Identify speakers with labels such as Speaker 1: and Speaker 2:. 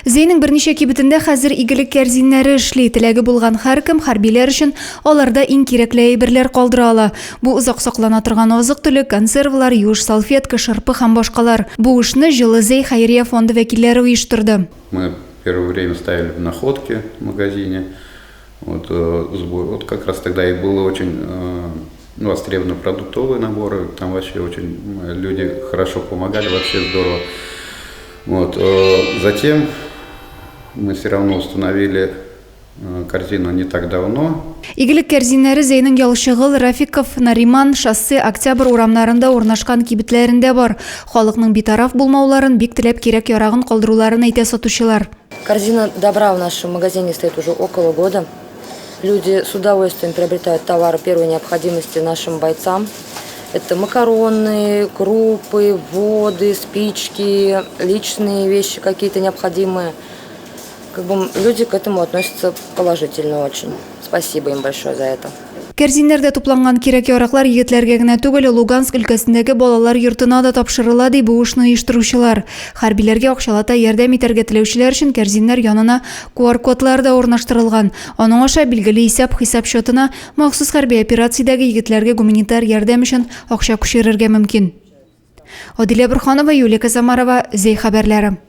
Speaker 1: Зәйнең берничә кибетендә хәзер игелек кәрзиннәре эшли. Теләге булган һәркем хәрбиләр өчен аларда иң кирәкле әйберләр калдыра ала. Бу озак саклана торган азык-төлек, консервлар, юеш салфетка, шырпы һәм башкалар. Бу эшне Җылы Зәй хәйрия фонды вәкилләре оештырды.
Speaker 2: Мы первое время ставили в Находке в магазине. Вот, сбор. Вот как раз тогда и было очень ну, востребованы продуктовые наборы. Там вообще очень люди хорошо помогали, вообще здорово. Вот. Затем мы все равно установили корзину не так давно.
Speaker 1: Игелек кәрзиннәре Зәйнең Ялчыгыл, Рафиков, Нариман, Шоссе, Октябрь урамнарында урнашкан кибетләрендә бар. Халыкның битараф булмауларын, бик теләп кирәк-ярагын калдыруларын әйтә сатучылар.
Speaker 3: Корзина добра в нашем магазине стоит уже около года. Люди с удовольствием приобретают товары первой необходимости нашим бойцам. Это макароны, крупы, воды, спички, личные вещи какие-то необходимые. Как бы люди к этому относятся положительно очень. Спасибо им большое за это.
Speaker 1: Кәрзиннәрдә тупланган кирәк-яраклар егетләргә генә түгел, Луганск өлкәсендәге балалар йортына да тапшырыла, ди бу эшне оештыручылар. Хәрбиләргә акчалата ярдәм итәргә теләүчеләр өчен кәрзиннәр янына QR-кодлар да урнаштырылган. Аның аша билгеле исәп-хисап счетына махсус хәрби операциядәге егетләргә гуманитар ярдәм өчен акча күчерергә мөмкин. Адилә Борһанова, Юлия Казамарова, Зәй хәбәрләре.